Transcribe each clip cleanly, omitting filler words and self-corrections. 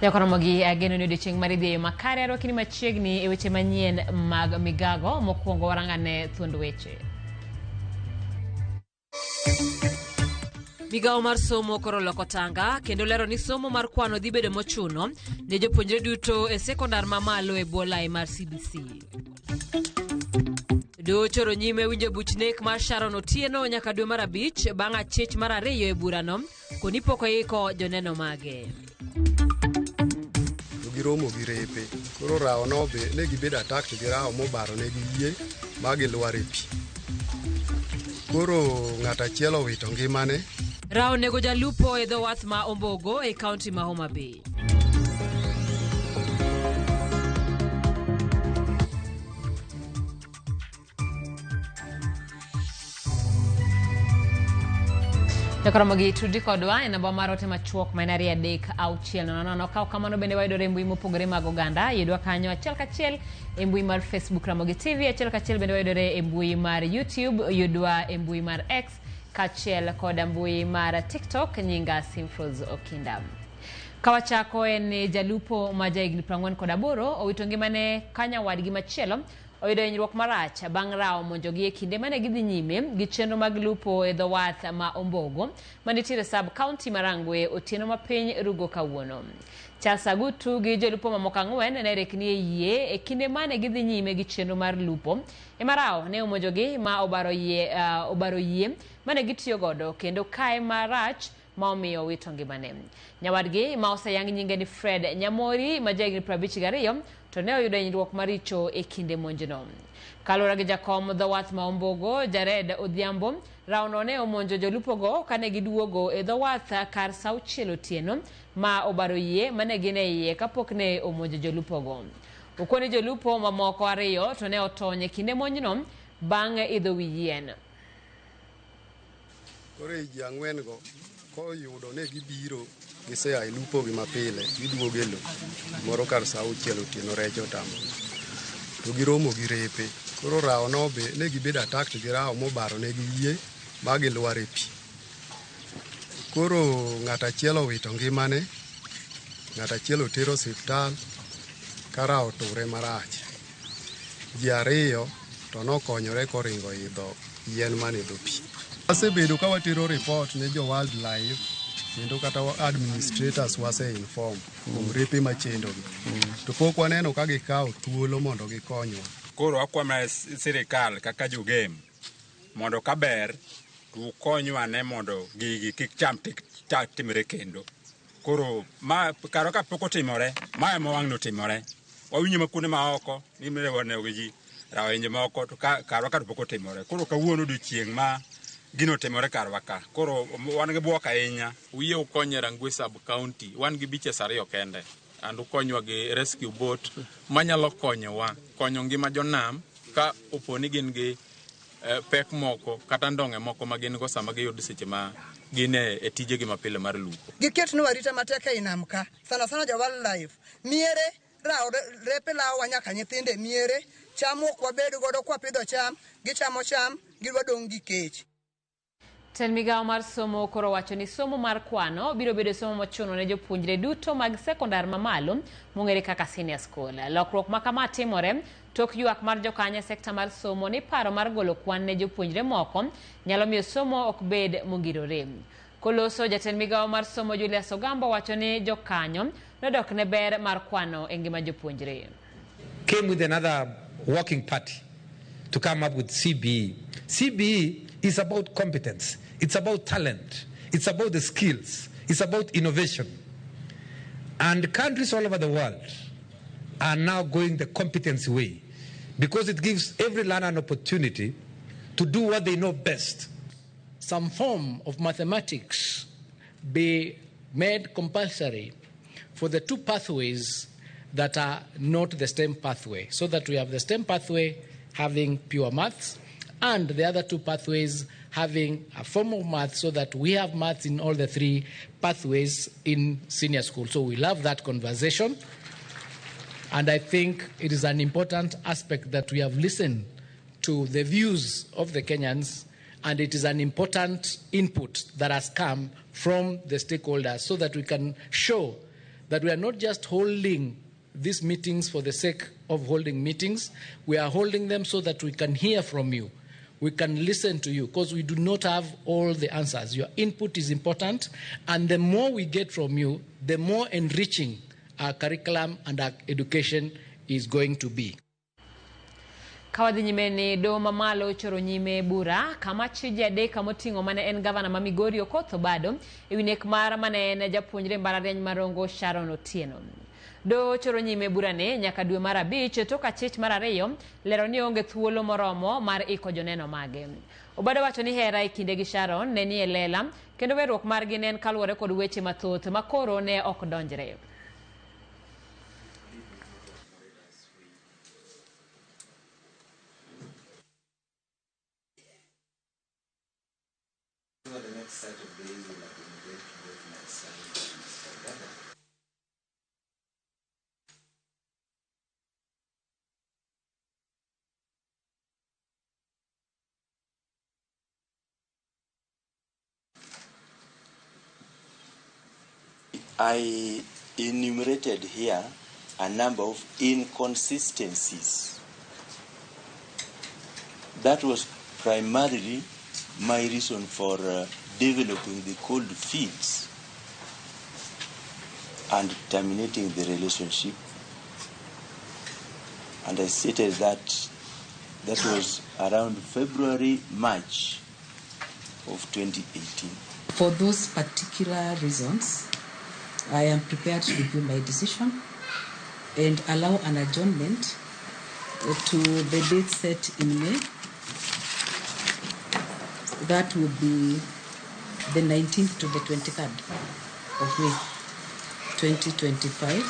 Jakoromogi ageno ni odiochieng' mar idhi e yo makare arwakini machiegni e weche manyien mag migago. Mokwongo warang'ane thuond weche. Migawo mar somo koro oloko tanga kendo lero ni somo mar kwano dhi bedo mochuno ne jopuonjre duto e sekondar mamalo e bwo lai mar CBC. Doho ochoro nyime winjo buch nek mar Sharon Otieno nyaka dwe mar abich bang' achich mar ariyo e burano koni pok oiko joneno mage. To giromo gi repe. Koro rawo no be ne gibedo attacked gi rawo mobaro ne gi yie ma gilwar e pi. Koro ng'at achiel owito ngimane. Rawo onego jalupo e dho wath ma Ombogo e kaunti ma Homa Bay. Jokoromogi tudi kodwa e namba mar ote machuok ma en 23600. Kaw kamano bende wayudore e mbui mopogore mag oganda. Yudwa kanyo achiel kachiel e mbui mar Facebook Ramogi TV, achiel kachiel bende wayudore e mbui mar YouTube, yudwa e mbui mar X kaachiel koda mbui mar TikTok nyinga Simfros Okinda. Kawachako en ni jalupo ma jahigni 48 owito ngimane ka nyawadgi machielo oyudo hinyruok marach bang' rawo monjogi e kinde mane gidhi nyime gi chenro mag lupo e dho wath ma Ombogo manitiere sub county ma Rangwe otieno ma piny rugo kawuono. Charles Agutu gi jolupo mamoko ang'wen ne rekni e yie e kinde mane gidhi nyime gi chenro mar lupo ema rawo ne omonjogi ma obaro yie, obaro yie mane gitiyo godo kendo kae marach ma omiyo owito ngimane. Nyawadgi ma oseyang nyinge ni Fred Nyamori ma jahigni 52 to ne oyudo hinyruok maricho e kinde monjno. Kaluwore gi jakom dho wath ma Ombogo, Jared Odhiambo, rawono ne omonjo jolupogo kane giduogo e dho wath kar sa auchiel otieno ma obaro yie mane gin e iye kapok ne omonjo jolupogo. Okoni jolupo mamoko ariyo to ne otony e kinde monjno bang' idho wi yien. Koro ei ji ang'wen-go koyudo ne gibiro gisea e lupo gi mapile giduogo e lo moro kar sa auchiel otieno rech otamogi to giromo gi repe. Koro rawo no be ne gibedo attacked gi rawo mobaro ne gi yie ma gilwar e pi. Koro ng'at achiel owito ngimane, ng'at achiel oter osiptal ka rawo oture marach. Ji ariyo to nokonyore koringo idho yien man e dho pi. Wasebedo ka watero report ne jo wildlife kendo kata administrators wase inform kuom repe machendogi. To pok waneno ka gikawo thuolo mondo gikonywa. Koro akwayo sirikal kaka jogem mondo kaber to ukonywa ane mondo gigi kik cham chak timre kendo. Koro ma karwa ka pok otimore, ma ema wang'ni otimore. Wawinjo ma kuonde ma oko ni nego ji rawinje moko to karwa ka to pok otimore. Koro kawuono odiochieng' ma gino otimore karwa ka. Koro wan gi bwok ahinya. Uyie ukonye Rangwe sub county. Wan gi beaches ariyo kende. And ukonywa gi rescue boat manyalo konyowa konyo ngima jonam ka opo ni gin gi pek moko kata ndong'e moko ma gin go sama giyudo seche ma gin e tijegi mapile mar lupo. Giketnwa arita matek ei nam ka, sana sana jo wildlife. Miere rawo repe lawowa nyaka nyithindo e miere, cham ok wabed godo kwapidho cham, gichamo cham, giwadong' gi kech. Tend migawo mar somo koro wacho ni somo mar kwano biro bedo somo mochuno ne jopuonjre duto mag sekondar mamalo mong'ere kaka senior school. Lokruok ma kama timore tok ywak mar jokanyo e sekta mar somo ni paro mar golo kwan ne jopuonjre moko nyalo miyo somo ok bed mongirore. Koloso, jatend migawo mar somo Julius Ogamba wacho ni jokanyo nodok ne ber mar kwano e ngima jopuonjre. Came with another working party to come up with CBE. CBE is about competence, it's about talent, it's about the skills, it's about innovation. And countries all over the world are now going the competency way because it gives every learner an opportunity to do what they know best. Some form of mathematics be made compulsory for the two pathways that are not the STEM pathway, so that we have the STEM pathway having pure maths and the other two pathways having a form of maths, so that we have maths in all the three pathways in senior school. So we love that conversation. And I think it is an important aspect that we have listened to the views of the Kenyans, and it is an important input that has come from the stakeholders so that we can show that we are not just holding these meetings for the sake of holding meetings. We are holding them so that we can hear from you. We can listen to you, because we do not have all the answers. Your input is important, and the more we get from you, the more enriching our curriculum and our education is going to be. Kawadhi nyime ni doho mamalo ochoro nyime bura kama chije adek moting'o mane en gavana ma Migori Okoth Obado ewi nek mar mane en japuonjre mbalariany ma Rongo Sharon Otieno. Doho ochoro nyime burane nyaka dwe mar 5 tok achich mar 2 lero ni onge thuolo moromo mar iko joneno mage. Obado wacho ni hera e kinde gi Sharon ne ni e lela kendo weruok margi ne en kaluwore kod weche mathoth ma koro ne ok donjre. The next set of days will accommodate both myself and Mr. Obado. I enumerated here a number of inconsistencies. That was primarily my reason for developing the cold feet and terminating the relationship. And I stated that that was around February, March of 2018. For those particular reasons, I am prepared to review my decision and allow an adjournment to the date set in May. That would be the 19th to the 23rd of May 2025,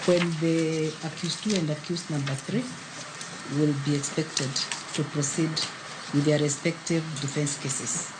when the accused 2 and accused number 3 will be expected to proceed with their respective defense cases.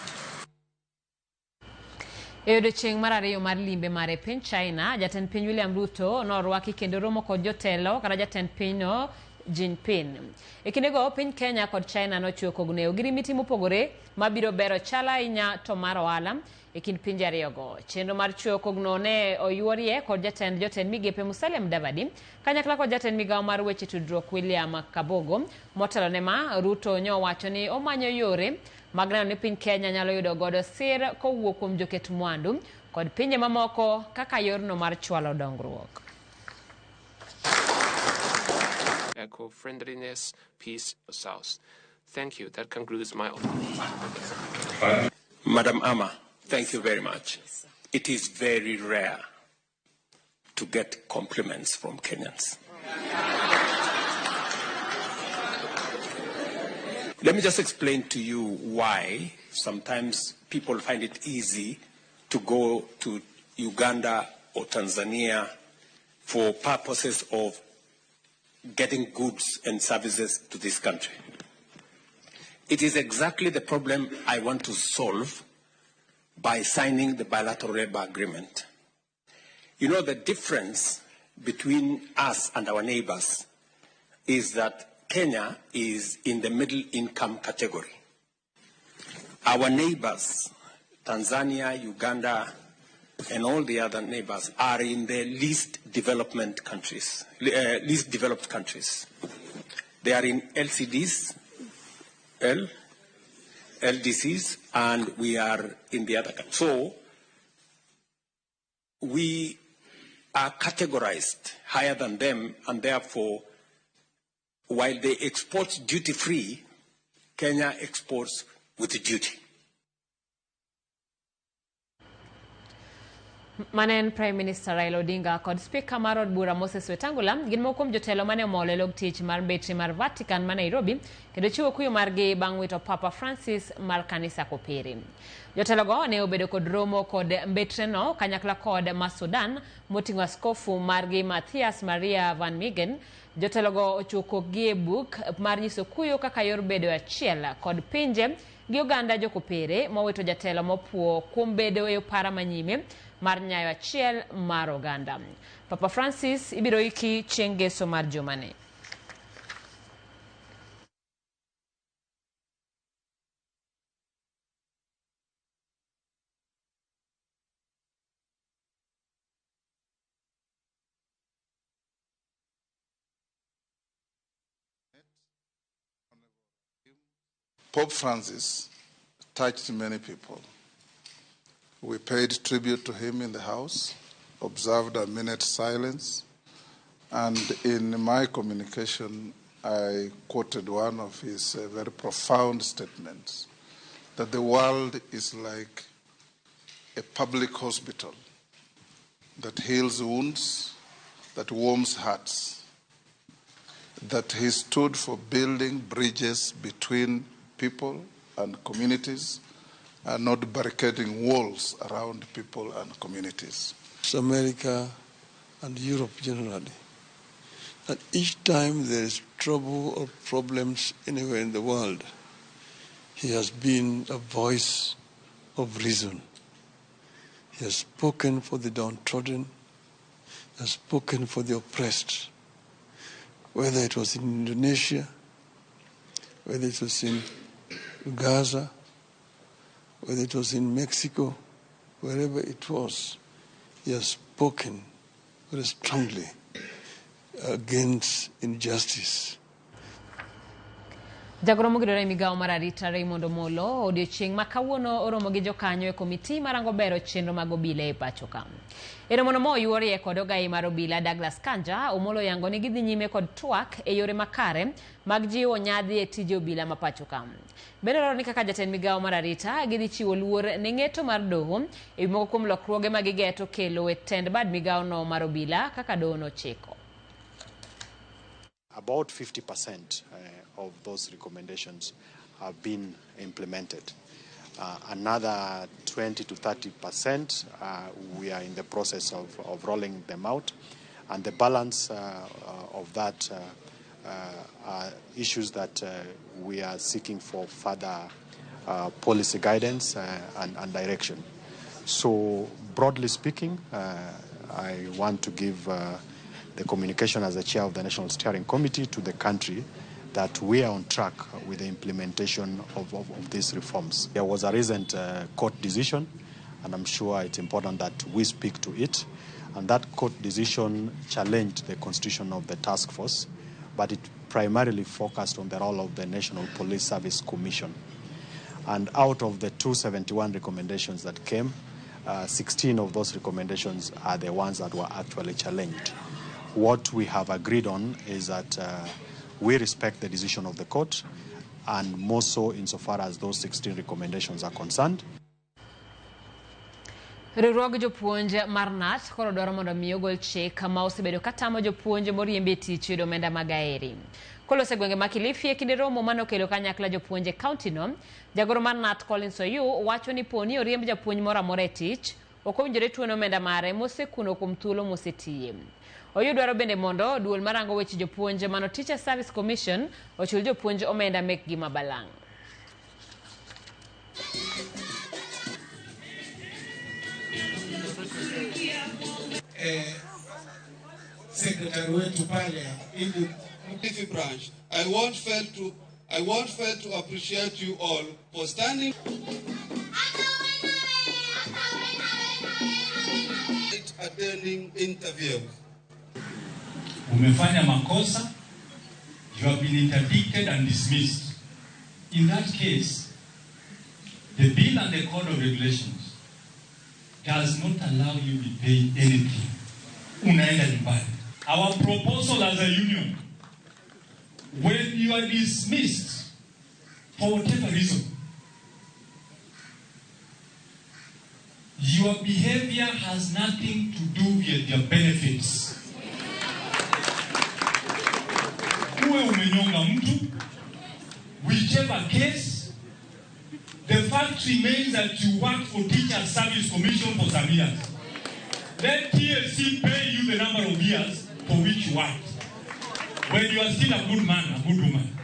E odiechieng' mar 2 mar limbe mare piny China, jatend piny William Ruto norwaki kendo romo kod jotelo kata jatend pinyno Jinping. E kindego piny Kenya kod China nochiwo kogno e ogirimiti mopogore mabiro bero chal ahinya to mar ohala e kind pinje ariyogo. Chenro mar chiwo kogno ne oyuorie kod jatend jotend migepe Musalia Mudavadi kanyakla kod jatend migawo mar weche tudruok William Kabogo. Motelo ne ma, Ruto nyowacho ni omanyo yore mag neno ni piny Kenya nyalo yudo godo sir kowuok kuom joket mwandu kod pinje mamoko kaka yorno mar chwalo dongruok. Eco-friendliness, peace, South. Thank you. That concludes my... Madam Ama, thank you very much. It is very rare to get compliments from Kenyans. Let me just explain to you why sometimes people find it easy to go to Uganda or Tanzania for purposes of getting goods and services to this country. It is exactly the problem I want to solve by signing the bilateral labor agreement. You know, the difference between us and our neighbors is that Kenya is in the middle income category. Our neighbors, Tanzania, Uganda, and all the other neighbors are in the least developed countries. They are in LCDs, LDCs, and we are in the other country. So we are categorized higher than them, and therefore, while they export duty-free, Kenya exports with duty. Manen Prime Minister Raila Odinga kod Speaker mar od bura Moses Wetangula gin moko kuom jotelo mane omolo e log tich mar betri mar Vatican ma Nairobi kendo chiwo kuyo margi bang' wito Papa Francis mar kanisa Kopere. Jotelogo ne obedo kod romo kod mbetreno kanyakla kod ma Sudan moting'o askofu margi Mathias Maria Van Migen. Jotelogo ochiwo kokgi e buk mar nyiso kuyo kaka yor bedo achiel kod pinje gi oganda jokopere mowito jatelo mopuo kuom bedo e opara manyime mar nyayo achiel mar oganda. Papa Francis ibiro iki chieng' ngeso mar jumani. Pope Francis touched many people. We paid tribute to him in the house, observed a minute's silence, and in my communication, I quoted one of his very profound statements, that the world is like a public hospital that heals wounds, that warms hearts, that he stood for building bridges between people and communities and not barricading walls around people and communities. America and Europe generally, that each time there is trouble or problems anywhere in the world, he has been a voice of reason. He has spoken for the downtrodden, he has spoken for the oppressed, whether it was in Indonesia, whether it was in Gaza, whether it was in Mexico, wherever it was, he has spoken very strongly against injustice. Jagoro mogudore e migawo mar arita Raymond Omolo odiochieng' ma kawuono oromo gi jokanyo e komiti marango bero chenro mag obila e pacho ka. E romono moyuorie kod ogai mar obila Douglas Kanja, Omolo yango ni gidhi nyime kod twak e yore makare mag jiwo nyadhi e tije obila ma pacho ka. Bende dwarore ni kaka jatend migawo mar arita gidhi chiwo luor ne ng'eto mar doho e wi moko kuom lokruoge ma gigeto kelo e tend bad migawo no mar obila kaka doho nochiko. About 50% of those recommendations have been implemented. Another 20 to 30% we are in the process of rolling them out, and the balance of that are issues that we are seeking for further policy guidance and direction. So broadly speaking, I want to give the communication as the chair of the National Steering Committee to the country that we are on track with the implementation of these reforms. There was a recent court decision, and I'm sure it's important that we speak to it. And that court decision challenged the constitution of the task force, but it primarily focused on the role of the National Police Service Commission. And out of the 271 recommendations that came, 16 of those recommendations are the ones that were actually challenged. What we have agreed on is that we respect the decision of the court, and more so insofar as those 16 recommendations are concerned. Riwruog jopuonj mar KNUT koro dwaro mondo mi ogol chik ma osebedo katamo jopuonj moriemb e tich yudo omenda mag aeri. Kolose gwenge ma Kilifi e kinde romo manokelo kanyakla jopuonj e kaunti no, jagoro mar KNUT Collins Oyu wacho ni poni oriemb japuonj moro amora e tich, ok owinjore tuono omenda mare mosekuno kuom thuolo mosetiye. Oyu dwaro bende mondo duol marango weche jopuonj mano Teacher Service Commission ochul jopuonj omenda mekgi mabalang'. Secretary wetu pale ili Kilifi branch, I won't fail to appreciate you all for standing attending interviews. Umefanya makosa, you have been interdicted and dismissed. In that case, the bill and the code of regulations does not allow you to be paying anything. Unaenda nyumbani. Our proposal as a union, when you are dismissed for whatever reason, your behavior has nothing to do with your benefits. Uwe umenyonga mtu, whichever case, the fact remains that you worked for Teacher Service Commission for some years. Let TSC pay you the number of years for which you worked. When you are still a good man, a good woman.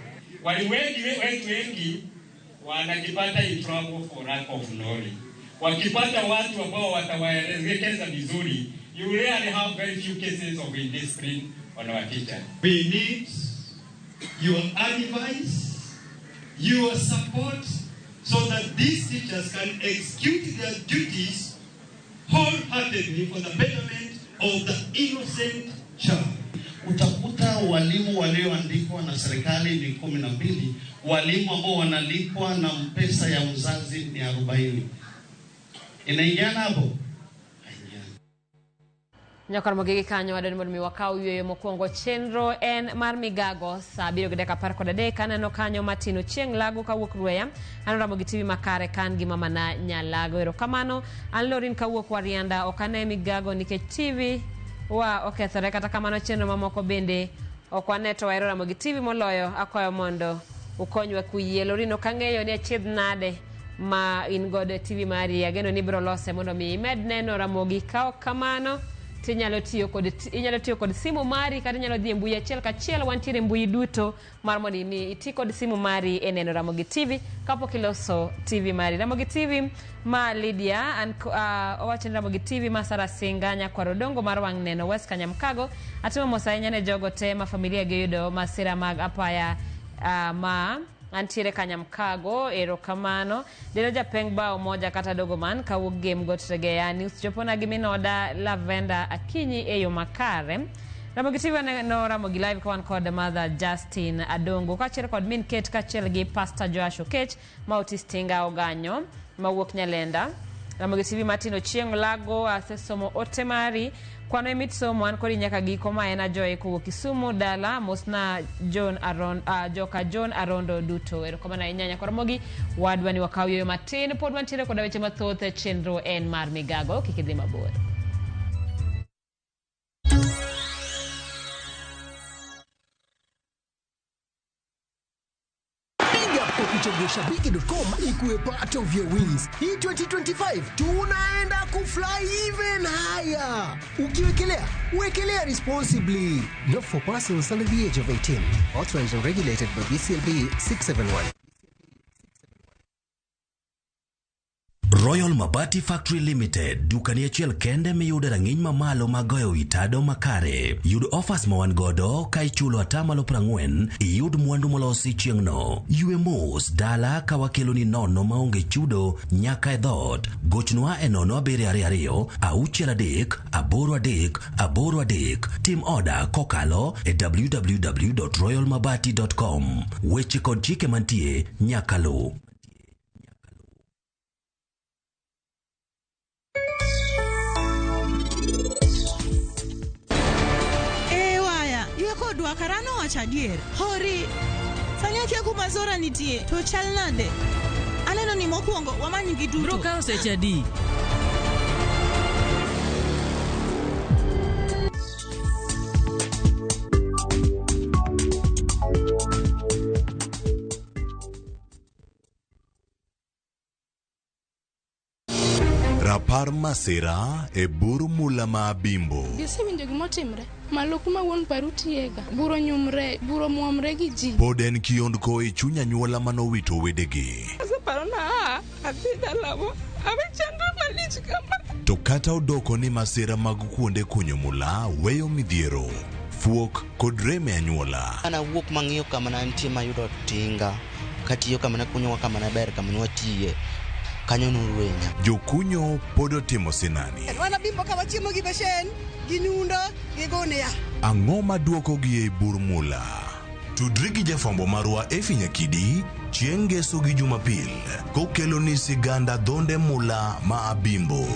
Wali wengi wetu wengi wanajipata in trouble for lack of knowledge. Wakipata watu ambao watawaelekeza vizuri, you rarely have very few cases of indiscipline on our teacher. We need your advice, your support, so that these teachers can execute their duties wholeheartedly for the betterment of the innocent child. Utakuta Unakuta walimu walioandikwa na serikali ni 12, walimu ambao wanalipwa na pesa ya mzazi ni 40. Inaingiana hapo? Nyakar mogigi kanyo wadwani mondo mi wakaw yueyo mokwongo. Chenro en mar migago sa 7:13. Aneno kanyo Martin Ochieng' Lago kawuok Rweya. Aneno Ramogi TV makare kan gi mama na Nyalago. Erokamano. An Lorin kawuok Warianda. Ok ane migago nikech TV wa okethore. Kata kamano chenro mamoko bende ok wane to wahero Ramogi TV moloyo. Akwayo mondo ukonywa kuyie. Lorin ok ang'eyo ni achiedh nade ma in godo e TV mari. Ageno ni ibiro lose mondo mi imed neno Ramogi. Ka ok kamano tinyalo tiyo kod simu mari kata inyalo dhi e mbui achiel kachiel. Wantiere e mbui duto mar mondo mi iti kod simu mari e neno Ramogi TV kapok iloso TV mari. Ramogi TV ma Lydia owacho ni Ramogi TV ma Sara Singa Nyakwar Odongo mar wang' neno West Kanyamkago. Atimo mos ahinya ne jogo te ma familia gi oyudo masira mag apaya ma antiere Kanyamkago. Erokamano. Deno japeng bao moja kata dogo man kawuok Gem Got Regeya. News chopona gi minoda Lavenda Akinyi e yo makare. Ramogi TV no Ramogi Live ka wan kod Mother Justin Adongo kaachiel kod Min Kate kaachiel gi Pastor Joash Okech ma Otis Tinga Oganyo mawuok Nyalenda. Ramogi TV Martin Ochieng' Lago asesomo ote mari. Kwano emit somo an kodi nyaka giko ma en Ajoy kowuok Kisumu dala. Mosna John Aron, joka John Arondo duto. Erokamano ahinya Nyakwar Ramogi. Wadwa ni wakaw yueyo matin. Pod wantiere koda weche mathoth e chenro en mar migago. Kik idhi mabor. Kuchagua shabiki.com ikuwe part of your wins. Hii 2025 tunaenda kufly even higher. Ukiwekelea, wekelea responsibly. Not for persons under the age of 18. Authorized and regulated by BCLB 671. Royal Mabati Factory Limited, dukani achiel kende miyude rang'iny mamalo mag goyo wi tado makare. Yud offers ma wan godo ka ichulo 40% iyud mwandu molosi chieng'no. Ywe mos dala ka wakeloni nono maonge chudo nyaka e dhoot. Gochnwa e 0722 63 83 83. Tim oda kokalo e www.royalmabati.com. Weche kod chike mantie nyaka luw. Kodwa karano wacho adier. Hori. Sani akia kuma Zora nitie, to chal nade? Aneno ni mokwongo wamany gi duto. Bro kawo seche adi? Rapar masira e bur mula ma Abimbo. Gisewinjo gimotimre. Malo kuma wuon paru tiyega. Buro nyumre, buro muomre gi ji. Pod en kiondko e chuny anyuola manowito wedegi. Aseparo na adhi dalawa. Awe chandra malich kama. To kata odoko ni masira mag kuonde kunyo mula weyo midhiero, fuok kod rem e anyuola. An awuok mang'iyo kama ne antie mayudo tinga. Katiyo kama ne kunyowa kama ne ber kama ne watiye. Kanyo norwenya. Jokunyo pod otimo sinani. Wan Abimbo ka wachiemo gi besen, gi nyundo, gi gunia. Ang'o maduokogi ei bur mula? Tudri gi jafwambo marwa Efi Nyakidi chieng' Ngeso gi Jumapil kokeloni siganda dhonde mula ma Abimbo.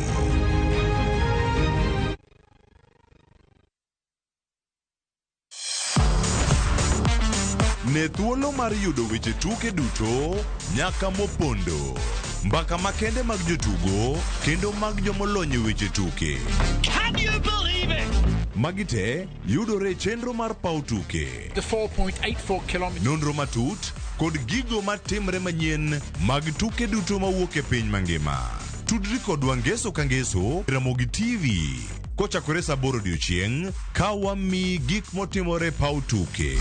Ne thuolo mar yudo weche tuke duto nyaka mopondo. Mbaka makende mag jotugo kendo mag jomolony e weche tuke. Can you believe it? Magi te yudore e chenro mar paw tuke. The 4.84 kilometers. Nonro matut kod gigo matimre manyien mag tuke duto mawuok e piny mangima. Tudri kodwa Ngeso ka Ngeso Ramogi TV kochakore saa 8 odiochieng' ka wamiyi gik motimore paw tuke.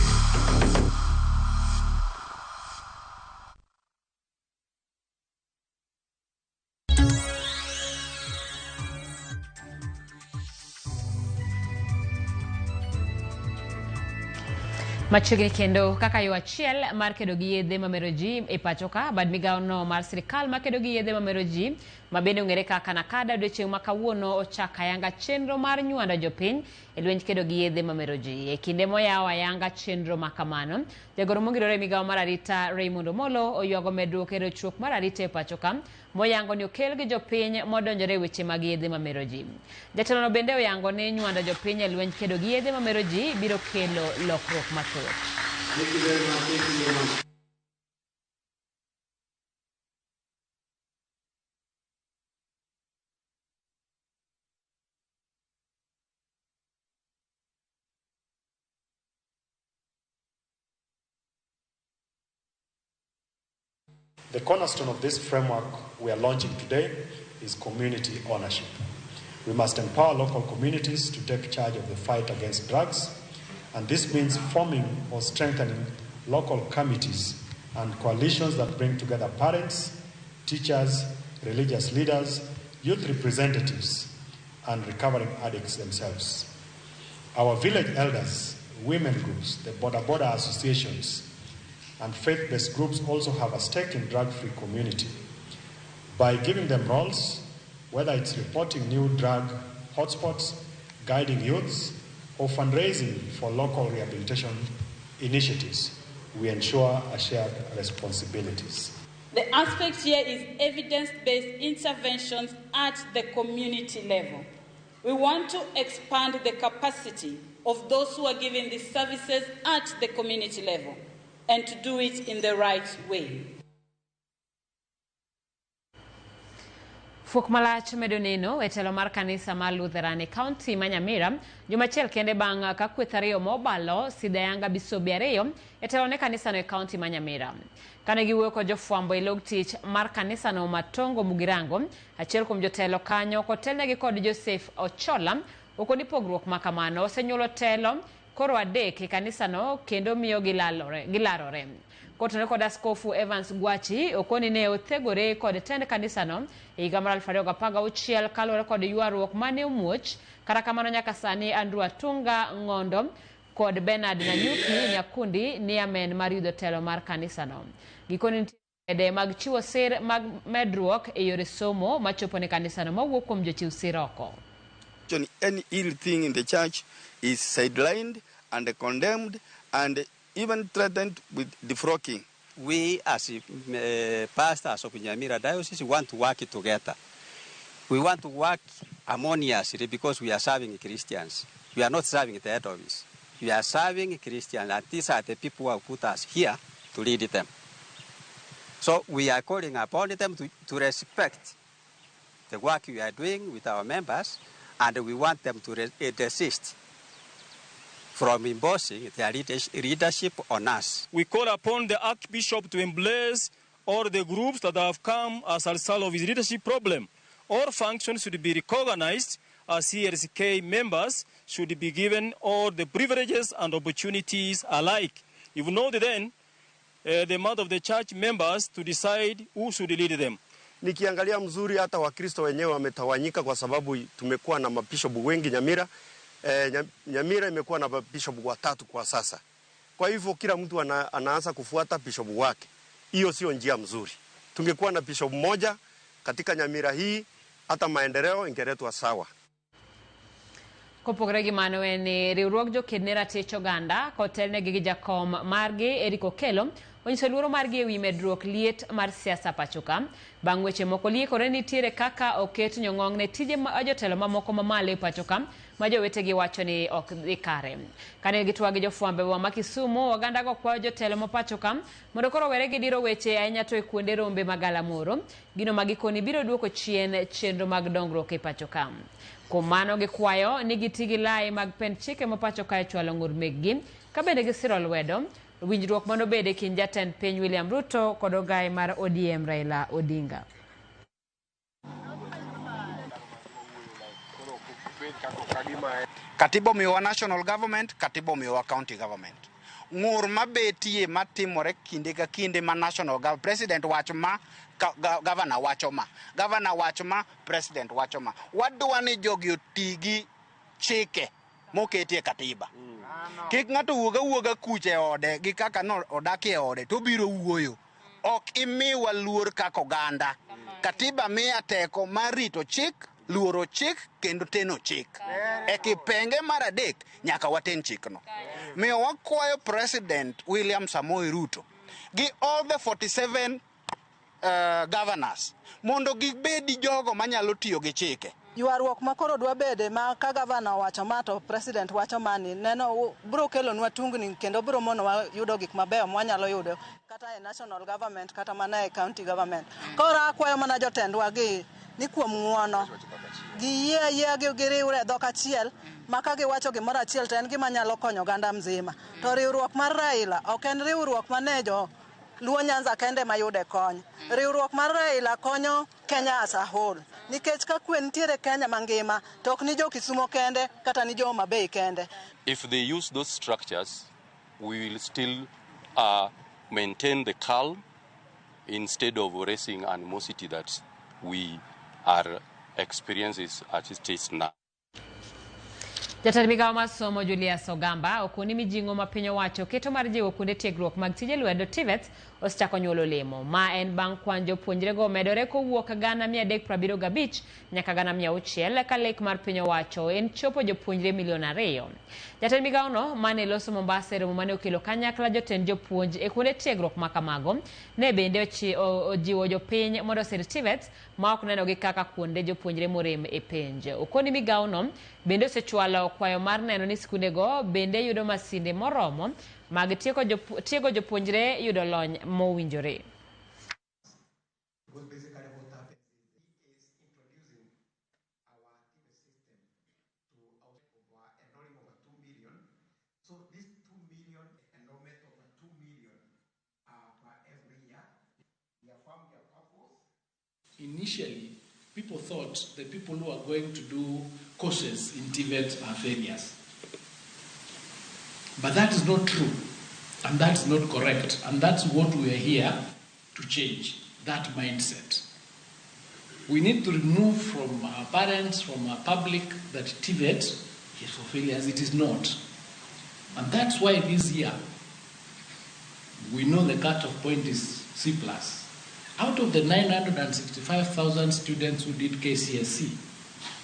Machiegni kendo kaka yo achiel mar kedo gi yedhe mamero ji e pacho ka, bad migawo no mar sirikal makedo gi yedhe mamero ji ma bende ong'ere kaka NACADA odiochieng' ma kawuono ochako ayanga chenro mar nywando jopiny e lwenj kedo gi yedhe mamero ji. E kinde moyawo ayanga chenro ma kamano, jagoro mongirore e migawo mar arita Raymond Omolo oywago medruok e rochruok mar arita e pacho ka moyango ni okel gi jopiny modonjore e weche mag yedhe mamero ji. Jatelono bende oyango ni nywando jopiny e lwenj kedo gi yedhe mamero ji biro kelo lokruok mathoth. Thank you very much. Thank you very much. The cornerstone of this framework we are launching today is community ownership. We must empower local communities to take charge of the fight against drugs, and this means forming or strengthening local committees and coalitions that bring together parents, teachers, religious leaders, youth representatives, and recovering addicts themselves. Our village elders, women groups, the border border associations, and faith-based groups also have a stake in drug-free community. By giving them roles, whether it's reporting new drug hotspots, guiding youths, or fundraising for local rehabilitation initiatives, we ensure a shared responsibilities. The aspect here is evidence-based interventions at the community level. We want to expand the capacity of those who are giving these services at the community level and to do it in the right way. Fuok malach medo neno e telo mar kanisa mar Lutheran e kaunti ma Nyamira juma achiel kende bang' ka kweth ariyo mobalo sidho ayanga bisobe ariyo e telo ne kanisano e kaunti ma Nyamira. Kane giwuoyo kod jofwambo e log tich mar kanisano Matongo Mugirango, achiel kuom jotelo kanyo kotelnegi kod Joseph Ochola okoni pogruok ma kamano osenyuolo telo koro adek e kanisano kendo miyo gilarore. Kotenore kod Askofu Evans Gwachi okoni ne othegore kod tend kanisano e higa mar 2016 kaluwore kod ywaruok mane omuoch. Kata kamano nyaka sani Andrew Atunga Ng'ondo kod Bernard Nanyuki Nyakundi ni amen mar yudo telo mar kanisano. Gikoni nitie kede mag chiwo sir mag medruok e yore somo machopo ne kanisano mawuok kuom jochiw sir oko. Any ill thing in the church is sidelined and condemned and even threatened with defrocking. We as pastors of Nyamira Diocese want to work together. We want to work harmoniously because we are serving Christians. We are not serving the head office. We are serving Christians, and these are the people who have put us here to lead them. So we are calling upon them to respect the work we are doing with our members, and we want them to desist from imposing their leadership on us. We call upon the Archbishop to embrace all the groups that have come as a result of his leadership problem. All functions should be recognized as CLCK members should be given all the privileges and opportunities alike. If not, then the mouth of the church members to decide who should lead them. Nikiangalia mzuri hata Wakristo wenyewe wametawanyika kwa sababu tumekuwa na mabishopu wengi Nyamira. Nyamira imekuwa na mabishopu watatu kwa sasa. Kwa hivyo kila mtu anaanza kufuata bishopu wake. Hiyo sio njia mzuri. Tungekuwa na bishopu mmoja katika Nyamira hii, hata maendeleo ingeletwa sawa. Kopogore gi mano en ni riwruog joked ne ratich oganda kotelnegi gi jakom margi Eric Okello onyiso luoro margi ewi medruok liet mar siasa pacho ka. Bang' weche moko liekore nitiere kaka oket nyong'ong' ne tije ma jotelo mamoko mamalo e pacho ka ma jowetegi wacho ni ok dhi kare. Kane gitwak gi jofwambo e boma ma Kisumu, oganda go kwayo jotelo ma pacho ka mondo koro owere gi diro weche ahinya to e kuonde rombe mag galamoro, gino ma gikoni biro duoko chien chenro mag dongruok e pacho ka. Kuom mano gikwayo ni giti gi lai mag pend chike ma pacho ka e chwalo ng'ur mekgi ka bende gisiro lwedo winjruok manobed e kind jatend piny William Ruto kod ogaye mar ODM Raila Odinga. Katiba omiyowa national government, katiba omiyowa county government. Ng'ur mabetie matimore kinde ka kinde ma national government, president wacho ma, governor wacho ma, governor wacho ma, president wacho ma. Wadwa ni jogi oti gi chike moketi e katiba. Kik ng'ato wuog awuoga kucha e ode gi kaka no odak e ode to obiro wuoyo. Ok imiwa luor kaka oganda. Katiba miya teko mar rito chik, luoro chik kendo teno chik. E kipenge mar adek nyaka waten chikno. Miyo wakwayo President William Samoei Ruto gi all the 47 governors mondo gibedi jogo manyalo tiyo gi chike. Ywaruok ma koro dwa bede ma ka gavana owacho ma to president wacho mani neno biro kelonwa tungni kendo biro monowa yudo gik mabeyo mwanyalo yudo kata e national government kata mana e county government. Koro akwayo mana jotendwa gi ni kuom ng'uono giyie ayie giriwre e dhok achiel ma ka giwacho gimoro achiel to en gima nyalo konyo oganda mzima. To riwruok mar Raila ok en riwruok mane jo Luo Nyanza kende mayude kony. Riwruok mar Raila konyo Kenya as a whole. Nikech ka kwe nitiere Kenya mangima, to ok ni jo Kisumo kende kata ni jo Homa Bay kende. If they use those structures, we will still maintain the calm instead of raising animosity that we are experiencing as it is now. Jatend migawo mar somo Julius Ogamba okoni mijing'o ma piny owacho keto mar jiwo kuonde tiegruok mag tije lwedo TVETs osechako nyuolo olemo. Ma en bang' kwan jopuonjrego omedore kowuok 375,000 nyaka 600,000 ka lek mar piny owacho en chopo jopuonjre milion 2. Jatend migawono mane loso Mombasa e romo mane okelo kanyakla jotend jopuonj e kuonde tiegruok ma kamago ne bende ojiwo jopiny mondo osir TVETs ma ok nenogi kaka kuonde jopuonjre morem e penj. Okoni migawono bende osechwalo kwayo mar neno ni skundego bende yudo masinde moromo mag tiego jopuonjre yudo lony mowinjore. Initially, people thought the people who are going to do courses in TVET are failures. But that is not true, and that's not correct, and that's what we are here to change, that mindset. We need to remove from our parents, from our public, that TVET is for failures. It is not. And that's why this year, we know the cutoff point is C+. Out of the 965,000 students who did KCSE,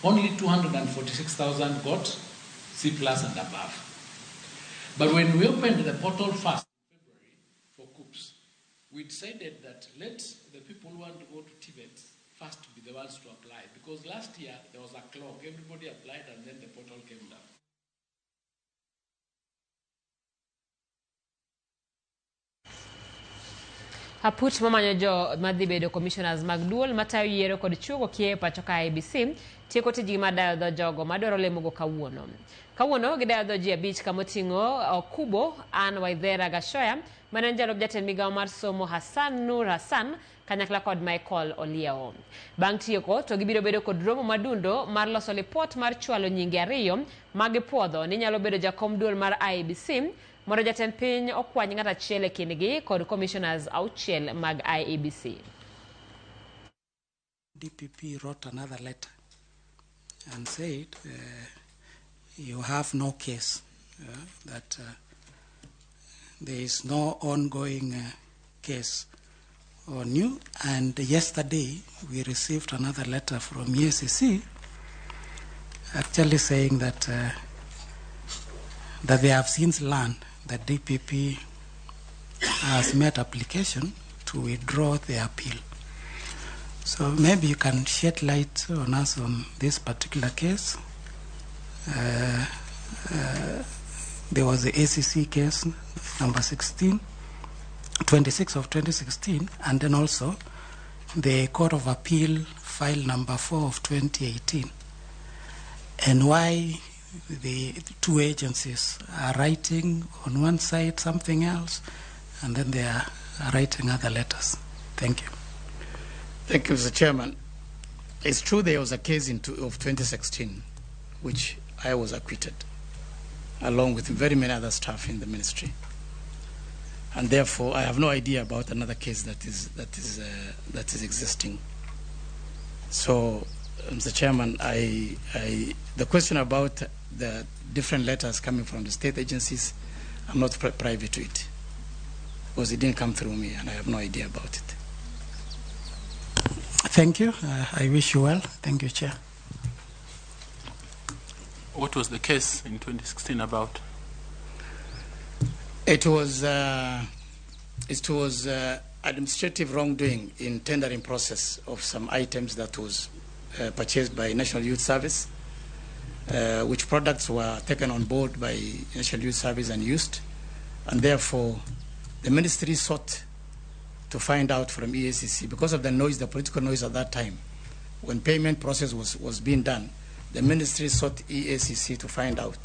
only 246,000 got C+ and above. But when we opened the portal first in February for COOPs, we decided that let the people who want to go to TVET first be the ones to apply, because last year there was a clog. Everybody applied and then the portal came down. Aput mamanyo jo madhi bedo commissioners mag duol matayo yiero kod chuogo kiye pacho ka IEBC tieko tijgi mar dayo dho jogo madwaro lemogo kawuono. Kawuono gidayo dho ji 5 kamoting'o Okubo, Ann Waithera Gashoya, mane en jalup jatend migawo mar somo Hassan Nur Hassan kanyakla kod Michael Oliewo. Bang' tieko to gibiro bedo kod romo madundo mar loso lipot mar chwalo nyinge 2 magipuodho ni nyalo bedo jakom duol mar IEBC mondo jatend piny okwany ng'at achiel e kindgi kod commissioners 6 mag IEBC. DPP wrote another letter and said you have no case, that there is no ongoing case on you. And yesterday we received another letter from EACC actually saying that that they have since learned that DPP has made application to withdraw the appeal. So maybe you can shed light on us on this particular case. There was the ACC case number 26 of 2016, and then also the Court of Appeal file number 4 of 2018, and why the two agencies are writing on one side something else, and then they are writing other letters. Thank you. Thank you, Mr. Chairman. It's true there was a case of 2016, which I was acquitted, along with very many other staff in the ministry. And therefore, I have no idea about another case that is existing. So Mr. Chairman, the question about the different letters coming from the state agencies, I'm not privy to it, because it didn't come through me and I have no idea about it. Thank you. I wish you well. Thank you, Chair. What was the case in 2016 about? It was administrative wrongdoing in tendering process of some items that was purchased by National Youth Service, which products were taken on board by National Youth Service and used, and therefore the ministry sought to find out from EACC, because of the noise, the political noise at that time, when payment process was being done, the ministry sought EACC to find out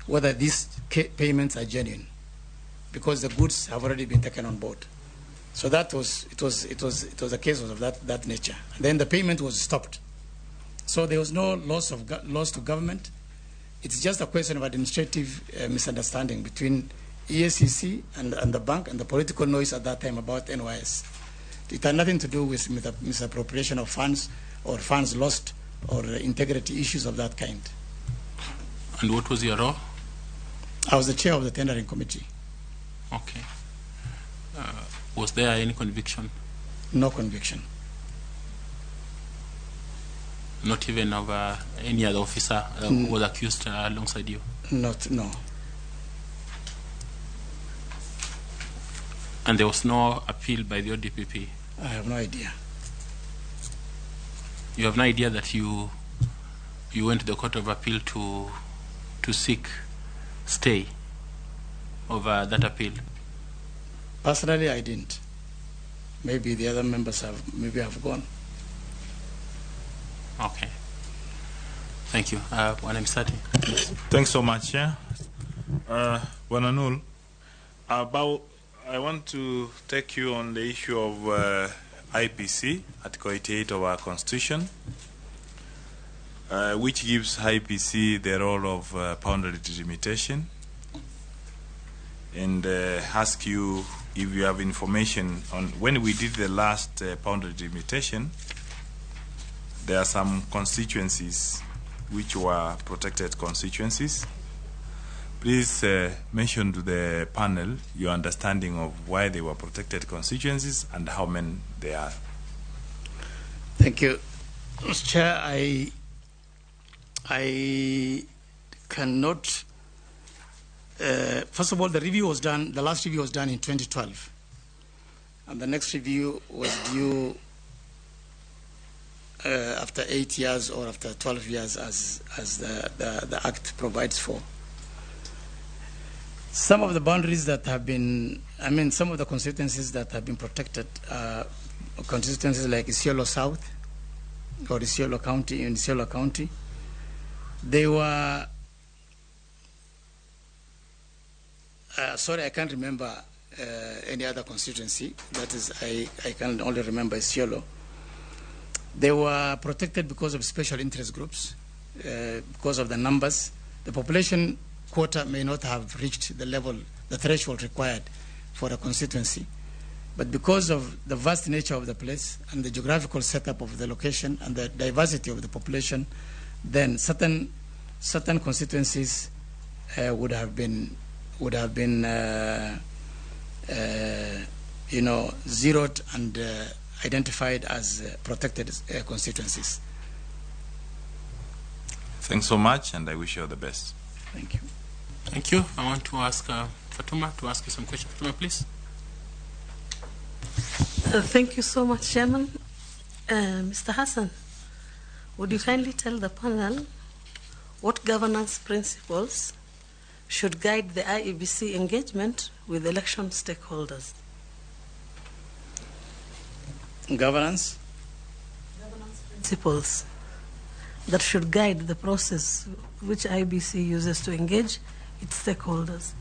whether these payments are genuine, because the goods have already been taken on board. So that was, it was a case of that nature. And then the payment was stopped. So there was no loss to government. It's just a question of administrative misunderstanding between EACC and the bank and the political noise at that time about NYS. It had nothing to do with misappropriation of funds or funds lost or integrity issues of that kind. And what was your role? I was the chair of the tendering committee. Okay. Was there any conviction? No conviction. Not even of any other officer who was accused alongside you? No. And there was no appeal by the ODPP? I have no idea. You have no idea that you went to the Court of Appeal to seek stay over that appeal? Personally, I didn't. Maybe the other members have gone. Okay. Thank you. Bwana Misati. Thanks so much, yeah. Bwana Nool, I want to take you on the issue of IPC, Article 88 of our Constitution, which gives IPC the role of boundary delimitation, and ask you if you have information on when we did the last boundary delimitation. There are some constituencies which were protected constituencies. Please mention to the panel your understanding of why they were protected constituencies and how many they are. Thank you. Mr. Chair, I cannot... first of all, the review was done, the last review was done in 2012. And the next review was due after 8 years or after 12 years as the Act provides for. Some of the boundaries that have been, some of the constituencies that have been protected, constituencies like Isiolo South or Isiolo County, in Isiolo County, they were, sorry, I can't remember any other constituency. That is, I can only remember Isiolo. They were protected because of special interest groups, because of the numbers. The population quota may not have reached the level, the threshold required for a constituency. But because of the vast nature of the place and the geographical setup of the location and the diversity of the population, then certain constituencies would have been zeroed and identified as protected constituencies. Thanks so much, and I wish you all the best. Thank you. Thank you. I want to ask Fatuma to ask you some questions. Fatuma, please. Thank you so much, Chairman. Mr. Hassan, would you kindly tell the panel what governance principles should guide the IEBC engagement with election stakeholders? Governance? Governance principles that should guide the process which IEBC uses to engage its stakeholders.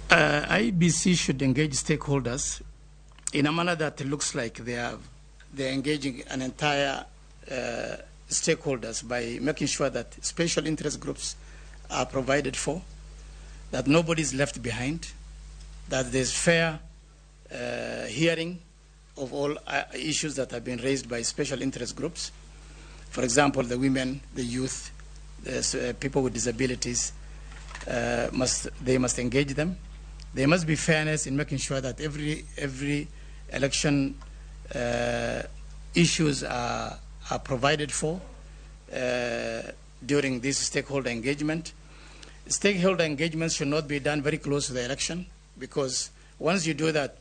IEBC should engage stakeholders in a manner that looks like they're engaging an entire stakeholders by making sure that special interest groups are provided for, that nobody is left behind, that there's fair hearing of all issues that have been raised by special interest groups. For example, the women, the youth, the people with disabilities, they must engage them. There must be fairness in making sure that every election issues are provided for during this stakeholder engagement. Stakeholder engagement should not be done very close to the election, because once you do that,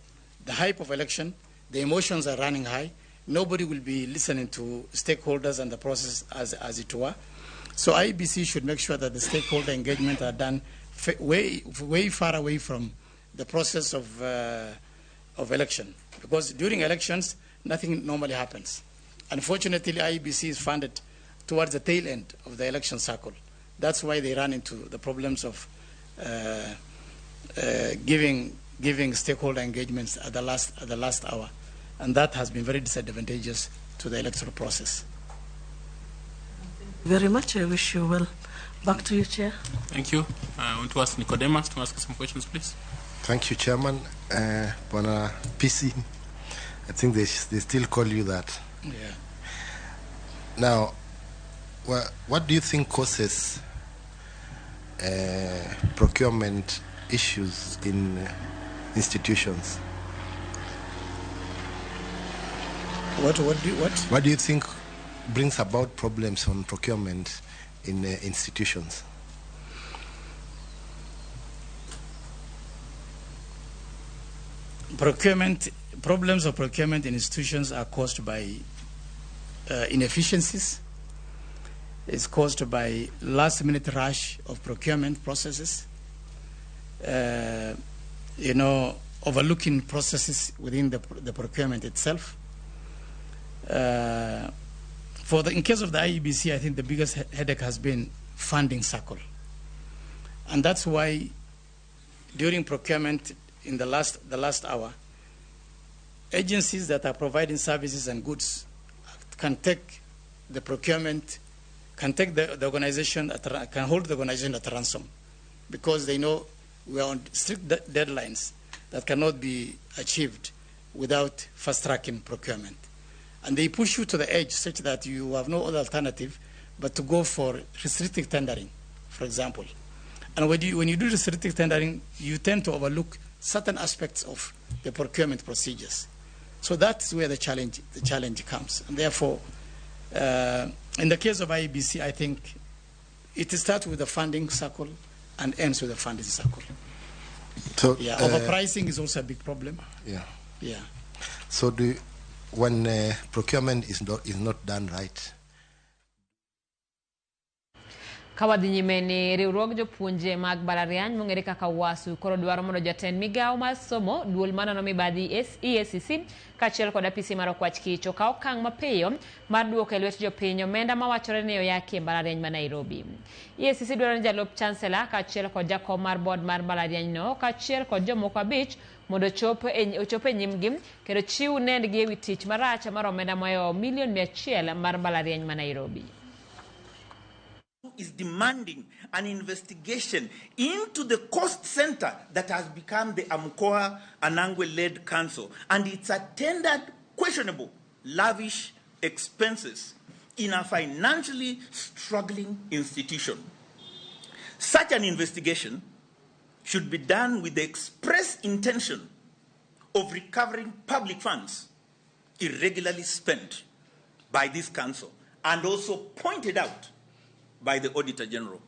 the hype of election, the emotions are running high. Nobody will be listening to stakeholders and the process as it were. So IEBC should make sure that the stakeholder engagement are done way, way far away from the process of election. Because during elections, nothing normally happens. Unfortunately, IEBC is funded towards the tail end of the election cycle. That's why they run into the problems of giving stakeholder engagements at the last hour. And that has been very disadvantageous to the electoral process. Thank you very much. I wish you well. Back to you, Chair. Thank you. I want to ask Nicodemus to ask some questions, please. Thank you, Chairman. Bwana PC, I think they still call you that. Yeah. Now, what do you think causes procurement issues in institutions? What do you think brings about problems on procurement in institutions? Procurement problems of procurement in institutions are caused by inefficiencies. It's caused by last-minute rush of procurement processes. Overlooking processes within the procurement itself. In case of the IEBC, I think the biggest headache has been funding cycle. And that's why during procurement in the last hour, agencies that are providing services and goods can take the procurement, can take the organization, can hold the organization at ransom, because they know we are on strict deadlines that cannot be achieved without fast-tracking procurement. And they push you to the edge such that you have no other alternative but to go for restricted tendering, for example. And when you do restricted tendering, you tend to overlook certain aspects of the procurement procedures. So that's where the challenge comes. And therefore, in the case of IEBC, I think it starts with the funding circle and ends with the funding circle. So, yeah, overpricing is also a big problem. Yeah. Yeah. So when procurement is not done right. Kawadhi nyime ni riwruog jopuonje mag mbalariany mong'ere kaka WASU koro dwaro mondo jatend migawo mar somo duol manono mibadhi EACC kaachiel kod apisi mar okwach kich okaw okang' mapiyo mar duoko e lwet jopiny omenda mawachore ni oyaki e mbalariany ma Nairobi. EACC dwaro ni jalup chancellor kaachiel kod jakom mar board mar mbalariany no kaachiel kod jomoko 5 mondo ochop e nyimgi kendo chiw nendgi ewi tich marach mar omenda mohewo milion 100 mar mbalariany ma Nairobi. Is demanding an investigation into the cost center that has become the Amkoa Anangwe-led council and its attendant questionable lavish expenses in a financially struggling institution. Such an investigation should be done with the express intention of recovering public funds irregularly spent by this council and also pointed out by the Auditor General.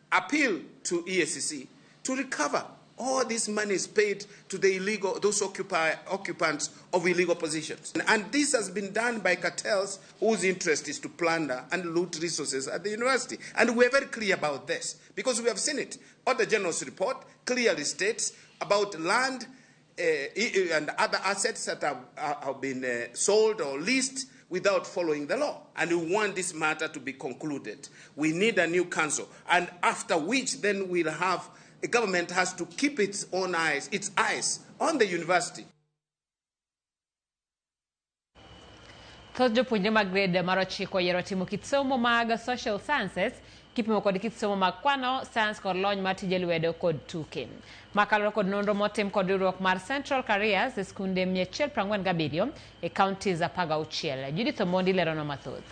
Appeal to EACC to recover all this money is paid to the illegal, those occupants of illegal positions. And this has been done by cartels whose interest is to plunder and loot resources at the university. And we are very clear about this because we have seen it. Auditor General's report clearly states about land and other assets that have been sold or leased without following the law. And we want this matter to be concluded. We need a new council, and after which then we'll have, the government has to keep its own eyes, its eyes on the university. Thoth jopuonjre mag grade mar 9 oyiero timo kit somo mag social sciences kipimo kod kit somo mag kwano, science kod lony mar tije lwedo kod tuke. Makalore kod nonro motim kod riwruok mar Central Careers e skunde 147 e counties 16. Judith Omondi lerono mathoth.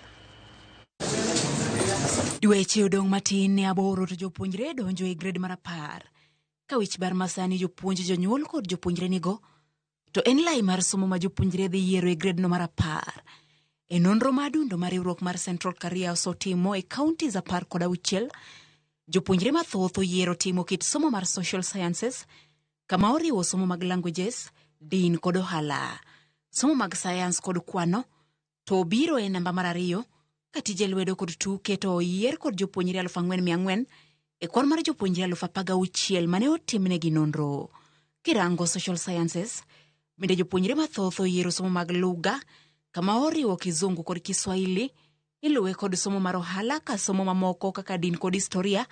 Dweche odong' matin ne 8 to jopuonjre donjo e grade mar 10. Ka wich bar masani jopuonj, jonyuol kod jopuonjre nigo, to en lai mar somo ma jopuonjre dhi yiero e grade no mar 10. E nonro ma adundo mar riwruok mar Central Careers otimo e counties 16, jopuonjre mathoth oyiero timo kit somo mar social sciences, kama oriwo somo mag languages, din kod ohala. Somo mag science kod kwano to obiro e namba mar 2, ka tije lwedo kod tuke to oyier kod jopuonjre 4,400 e kwan mar jopuonjre 16,000 mane otimnegi nonro. Kirango social sciences, bende jopuonjre mathoth oyiero somo mag lugha, kama oriwo Kizungu kod Kiswahili, iluwe kod somo mar ohala ka somo mamoko kaka din kod historia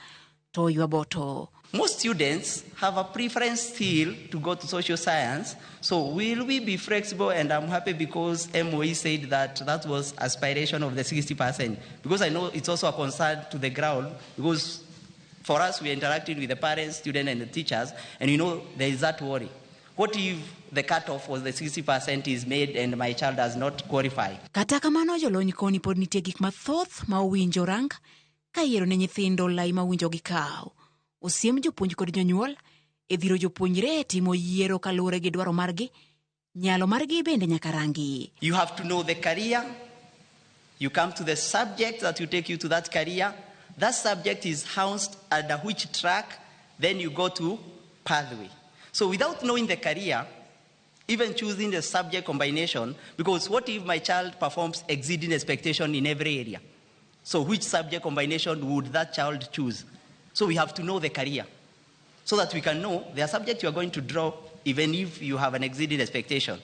to oywa boto. Most students have a preference still to go to social science, so will we be flexible? And I'm happy because MOE said that that was aspiration of the 60%, because I know it's also a concern to the ground, because for us, we are interacting with the parents, students, and the teachers, and you know there is that worry. What if the cutoff was the 60% is made and my child does not qualify? Kata kamano jolony koni pod nitie gik mathoth ma owinjo rang ka yiero ne nyithindo lai ma owinjo gikaw. Osiem jopuonj kod jonyuol e dhiro jopuonjre e timo yiero kaluwore gi dwaro margi, nyalo margi bende nyaka rangi. You have to know the career. You come to the subject that will take you to that career. That subject is housed under which track, then you go to pathway. So without knowing the career, even choosing the subject combination, because what if my child performs exceeding expectation in every area? So which subject combination would that child choose? So we have to know the career so that we can know the subject you are going to draw even if you have an exceeding expectation.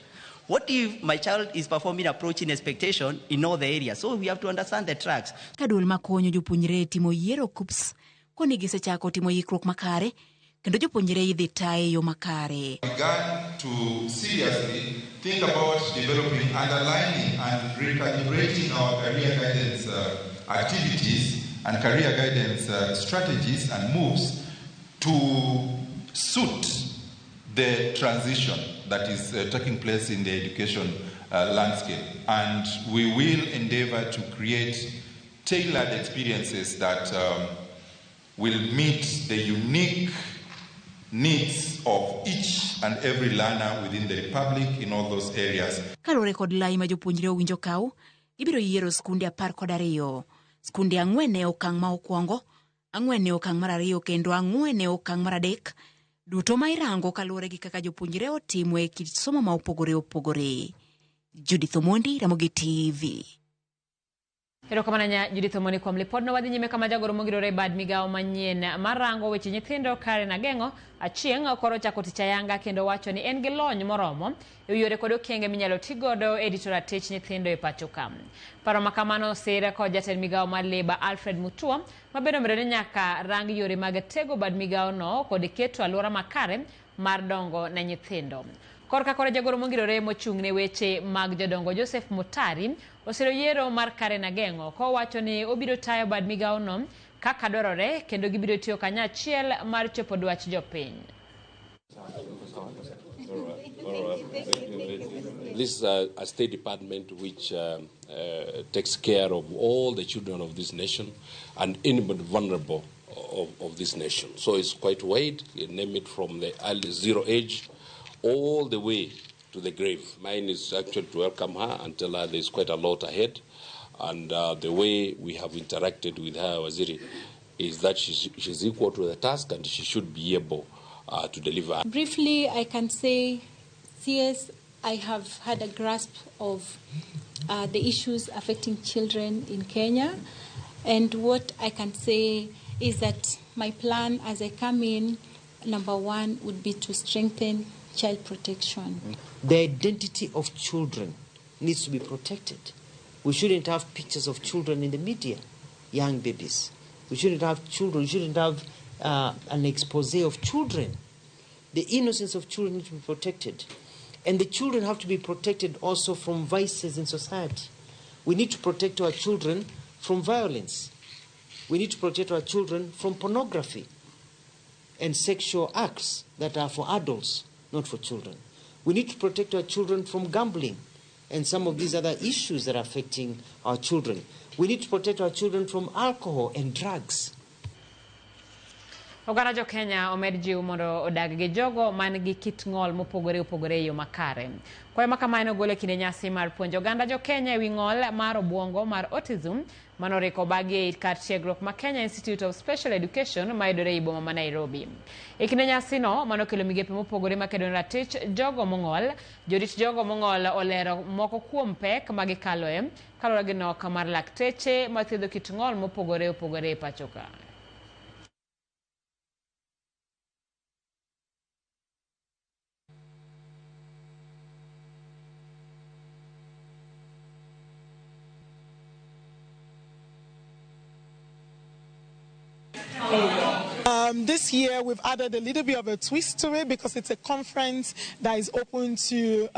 What if my child is performing approaching expectation in all the areas? So we have to understand the tracks. Ka duol makonyo jopuonjre timo yiero KUCCPS koni gisechako timo yikruok makare kendo jopuonjre idhi taye yo makare. Began to seriously think about developing, underlining and recalibrating our career guidance activities and career guidance strategies and moves to suit the transition that is taking place in the education landscape. And we will endeavor to create tailored experiences that will meet the unique needs of each and every learner within the Republic in all those areas. Kaluwore kod lai ma jopuonjre owinjo kaw, gibiro yiero skunde 12. Skunde 4 e okang' ma okwongo, 4 e okang' mar 2 kendo 4 e okang' mar 3. Duto ma irango kaluwore gi kaka jopuonjre otimo e kit somo ma opogore opogore. Judith Omondi, Ramogi TV. Erokamano nya Judith Omondi kuom lipodno. Wadhi nyime kama jagoro mogirore e bad migawo manyien mar rango weche nyithindo Karen Ageng'o Achieng' koro ochako tich ayanga kendo wacho ni en gi lony moromo e yore kod okenge minyalo tigodo e rito ratich nyithindo e pacho ka. Paro ma kamano osir kod jatend migawo mar Labour Alfred Mutua ma bende omedo ni nyaka rang yore mag tego bad migawo no kod keto alwora makare mar dongo ne nyithindo. Korka kora jagoro mongirore mochung' ne weche mag jodongo Joseph Motari osiro yiero mar Karen Ageng'o kowacho ni obiro tayo bad migawo no kaka dwarore kendo gibiro tiyo kanyachiel mar chopo dwach jopiny. This is a state department which takes care of all the children of this nation and anybody vulnerable of this nation. So it's quite wide. You name it from the early zero age all the way to the grave. Mine is actually to welcome her and tell her there's quite a lot ahead. And the way we have interacted with her, Waziri, is that she's equal to the task and she should be able to deliver. Briefly, I can say, CS, I have had a grasp of the issues affecting children in Kenya. And what I can say is that my plan as I come in, number one, would be to strengthen child protection. The identity of children needs to be protected. We shouldn't have pictures of children in the media, young babies. We shouldn't have children, we shouldn't have an expose of children. The innocence of children needs to be protected. And the children have to be protected also from vices in society. We need to protect our children from violence. We need to protect our children from pornography and sexual acts that are for adults, not for children. We need to protect our children from gambling and some of these other issues that are affecting our children. We need to protect our children from alcohol and drugs. Oganda jo Kenya omed jiw mondo odag gi jogo man gi kit ng'ol mopogore opogore e yo makare. Kwayo ma kama ogol e kinde nyasi mar puonjo oganda jo Kenya ewi ng'ol mar obuongo mar autism manoriko obagi e kar tiegruok ma Kenya Institute of Special Education mayudore ei boma ma Nairobi. E kinde nyasino manokelo migepe mopogore makedo ne ratich jogo mong'ol, jorit jogo mong'ol olero moko kuom pek ma gikaloe kaluwore gi nok mar lakteche mathiedho kit ng'ol mopogore opogore e pacho ka. This year we've added a little bit of a twist to it because it's a conference that is open to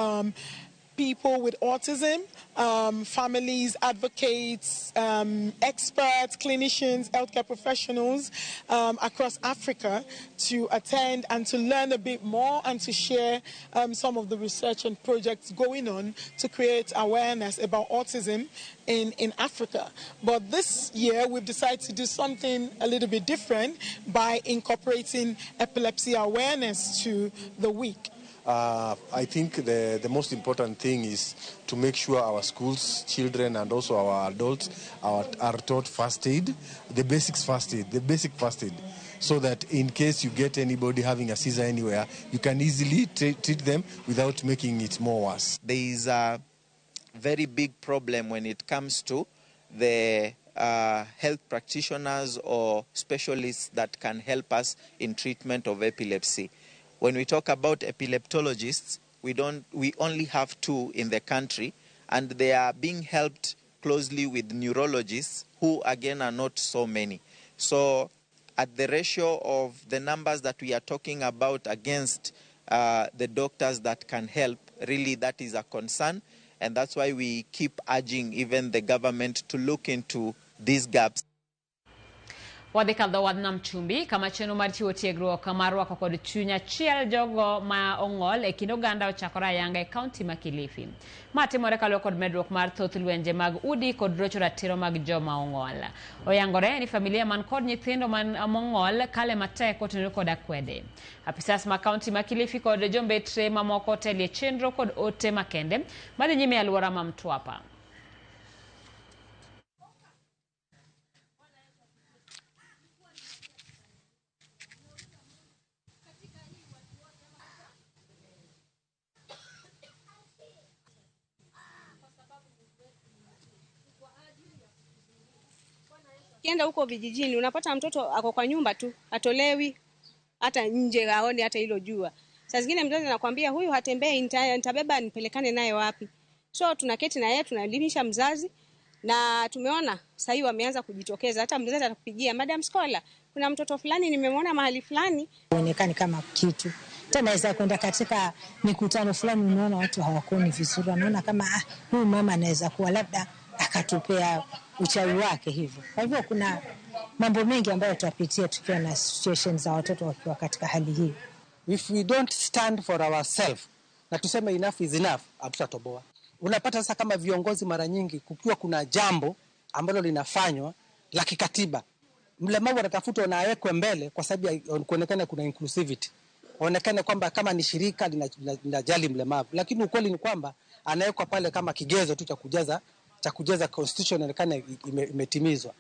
people with autism, families, advocates, experts, clinicians, healthcare professionals across Africa to attend and to learn a bit more and to share some of the research and projects going on to create awareness about autism in Africa. But this year we've decided to do something a little bit different by incorporating epilepsy awareness to the week. I think the most important thing is to make sure our schools, children, and also our adults are taught first aid, the basic first aid, so that in case you get anybody having a seizure anywhere, you can easily treat them without making it more worse. There is a very big problem when it comes to the health practitioners or specialists that can help us in treatment of epilepsy. When we talk about epileptologists, we only have 2 in the country, and they are being helped closely with neurologists, who again are not so many. So at the ratio of the numbers that we are talking about against the doctors that can help, really that is a concern. And that's why we keep urging even the government to look into these gaps. Wadhi kadho wadh nam chumbi kama chenro mar chiwo tiegruok mar rwako kod chuny achiel jogo ma ong'ol e kind oganda ochakore ayanga e kaunti ma Kilifi. Ma timore kaluwore kod medruok mar thoth lwenje mag udi kod rocho ratiro mag joma ong'ol. Oyangore ni familia man kod nyithindo man mong'ol kale matek kotenore kod akwede. Apisas ma kaunti ma Kilifi kod jombetre mamoko otelie chenro kod ote makende madhi nyime e alwora ma Mtwapa. Ukienda huko vijijini unapata mtoto ako kwa nyumba tu, atolewi hata nje aone hata hilo jua. Saa zingine mzazi anakuambia huyu hatembei, nitabeba nipelekane naye wapi? So tunaketi na yeye, tunaelimisha mzazi, na tumeona sasa hivi wameanza kujitokeza. Hata mzazi atakupigia, Madam Scholar, kuna mtoto fulani nimemwona mahali fulani. Haonekani kama kitu. Tena naweza kwenda katika mikutano fulani, unaona watu hawakuoni vizuri, wanaona kama huyu mama anaweza kuwa labda akatupea uchawi wake hivyo. Kwa hivyo kuna mambo mengi ambayo tutapitia tukiwa na situations za watoto wakiwa katika hali hii. If we don't stand for ourselves na tuseme enough is enough, hatutatoboa. Unapata sasa kama viongozi mara nyingi kukiwa kuna jambo ambalo linafanywa la kikatiba, mlemavu anatafutwa na awekwe mbele kwa sababu kuonekana kuna inclusivity. Onekane kwamba kama ni shirika linajali mlemavu, lakini ukweli ni kwamba anawekwa pale kama kigezo tu cha kujaza constitution inaonekana imetimizwa.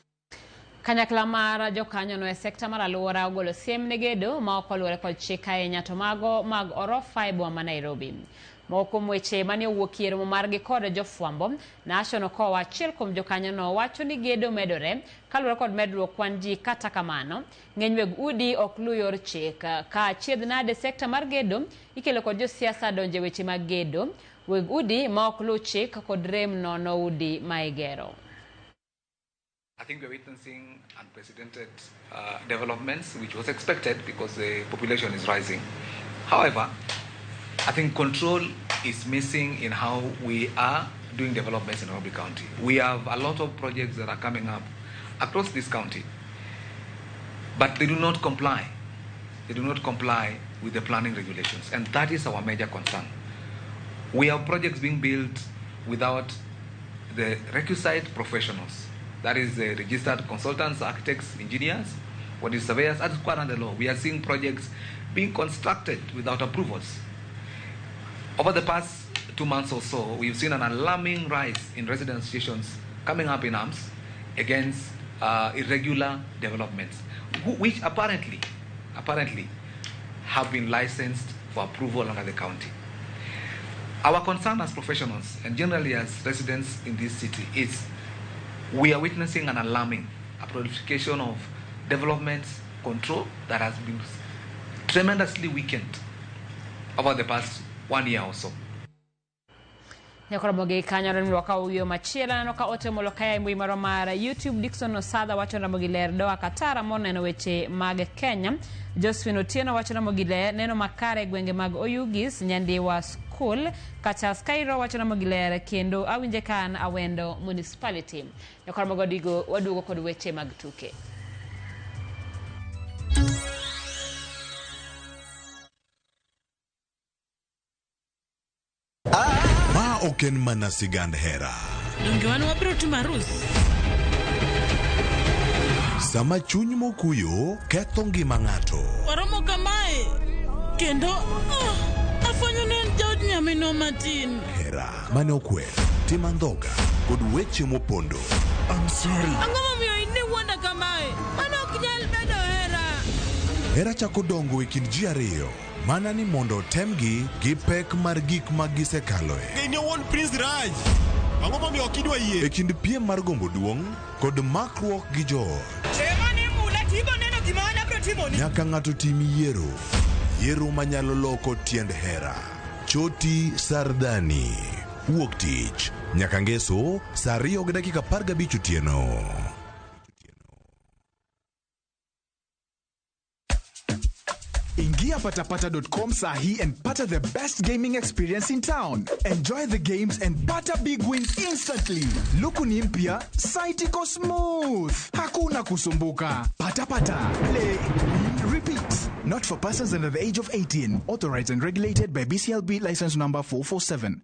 Kanyakla mar jokanyono e sekta mar alwora ogolo siem ne gedo ma ok oluwore kod chik ahinya to mago mag orofa e boma ma Nairobi. Moko kuom weche mane owuok e romo margi kod jofwambo, Nashon Okowa, achiel kuom jokanyono, wacho ni gedo medore kaluwore kod medruok kwan ji. Kata kamano, ng'eny weg udi ok luw yor chik. Ka achiedh nade sekta mar gedo ikelo kod josiasa donjo e weche mag gedo, weg udi ma ok luw chik kod rem nono udi ma igero. I think we are witnessing unprecedented developments, which was expected because the population is rising. However, I think control is missing in how we are doing developments in Nairobi County. We have a lot of projects that are coming up across this county, but they do not comply. They do not comply with the planning regulations, and that is our major concern. We have projects being built without the requisite professionals. That is the registered consultants, architects, engineers, what is surveyors, as required under the law. We are seeing projects being constructed without approvals. Over the past 2 months or so, we've seen an alarming rise in resident associations coming up in arms against irregular developments, which apparently have been licensed for approval under the county. Our concern as professionals and generally as residents in this city is we are witnessing an alarming proliferation of developments control that has been tremendously weakened over the past 1 year or so. Nyakoromogi kanyo rwaka uyo machielo aneno ka ote molokaya e mbui marwa mar YouTube. Dickson Osadha wacho Ramogi ler doa Katara moneno weche mag Kenya. Josephine Otieno wacho Ramogi ler neno makare gwenge mag Oyugis Nyandiwa School. Kata Skyro wacho Ramogi ler kendo awinje kan Awendo Municipality. Nyakoromogi waduogo kod weche mag tuke. Ok en mana sigand hera. Donge wan wabiro timo arus? Sama chuny mokuyo ketho ngima ng'ato. Waromo kamae kendo afwenyo ni en jaod nyaminwa matin. Hera mane okwer, tim andhoga kod weche mopondo. I'm sorry. Ang'o momiyo in iwuonda kamae? Mano ok nyal bedo hera. Hera chako dongo e kind ji ariyo. Mana ni mondo temgi gi pek mar gik ma gisekaloe. In your own Prince Raj. Ang'o momiyo ok idwa yie? E kind piem mar gombo duong' kod makruok gi joot. Ema mula tibo neno gima an abiro timoni. Nyaka ng'ato tim yiero. Yiero manyalo loko tiend hera. Choti Sardani. Wuok tich. Nyaka ngeso saa 2:15 otieno. Ingia patapata.com sahi and pata the best gaming experience in town. Enjoy the games and pata big wins instantly. Luku ni mpya, site iko smooth. Hakuna kusumbuka. Patapata. Play, win, repeat. Not for persons under the age of 18. Authorized and regulated by BCLB license number 447.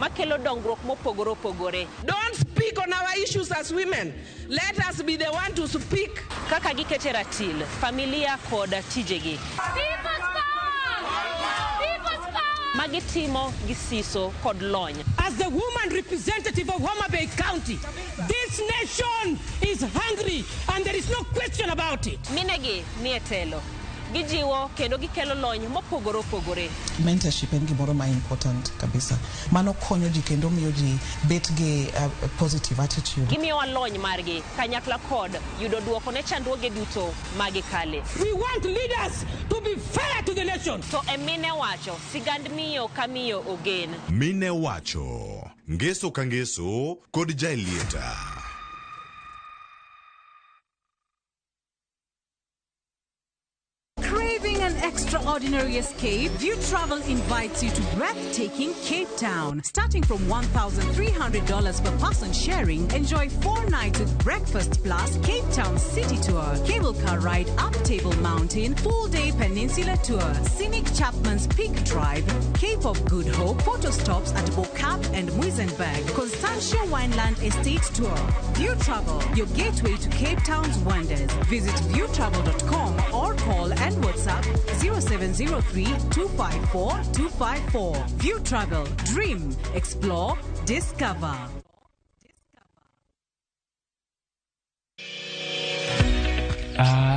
Makelo dongruok mopogore opogore. Don't speak on our issues as women. Let us be the one to speak. Kaka gikete ratil, familia kod tijegi. People's power! People's power! Magitimo gi siso kod lony. As the woman representative of Homa Bay County, this nation is hungry and there is no question about it. Minegi ni e telo. Gijiwo kendo gikelo lony mopogore opogore. Mentorship en gimoro ma important kabisa. Mano konyo ji kendo miyo ji bet gi positive attitude. Gimiyowa lony margi kanyakla kod yudo duoko ne chandruoge duto magikale. We want leaders to be fair to the nation. To e mine wacho, sigand miyo ka miyo ogen. Mine wacho, ngeso ka ngeso kod Jaelieta. An extraordinary escape, View Travel invites you to breathtaking Cape Town. Starting from $1,300 per person sharing, enjoy 4 nights with breakfast plus Cape Town City Tour, cable car ride up Table Mountain, full-day peninsula tour, scenic Chapman's Peak Drive, Cape of Good Hope, photo stops at Bo-Kaap and Muizenberg, Constantia Wineland Estate Tour. View Travel, your gateway to Cape Town's wonders. Visit viewtravel.com or call and WhatsApp 0703 254 254. View Travel. Dream. Explore. Discover.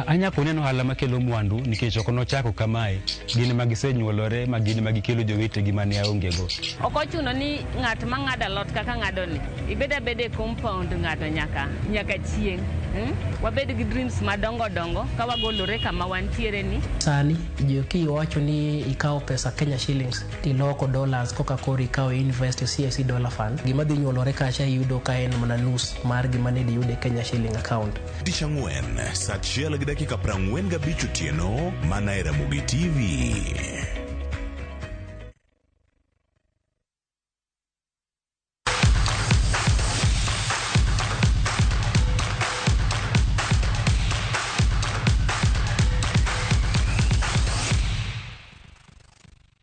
Anyako neno ohala makelo mwandu nikech ok nochako kamae, gin ema gisenyuolore ma gin ema gikelo jowetegi mane aongego. Ok ochuno ni ng'at ma ng'ado alot kaka ng'ado ni, ibed abeda e compound ng'ato nyaka chieng'. Wabed gi dreams madongo dongo ka wagolore kama wantiere ni. Sani kiwacho ni ikawo pesa Kenya shillings tiloko dollars koka koro ikawo invest e CIC dollar fund, gima dhi nyuolore kacha iyudo ka en mana nus mar gima ne diyud e Kenya shilling account. Tich ang'wen saa 1 gi dakika 45 otieno mana e Ramogi TV.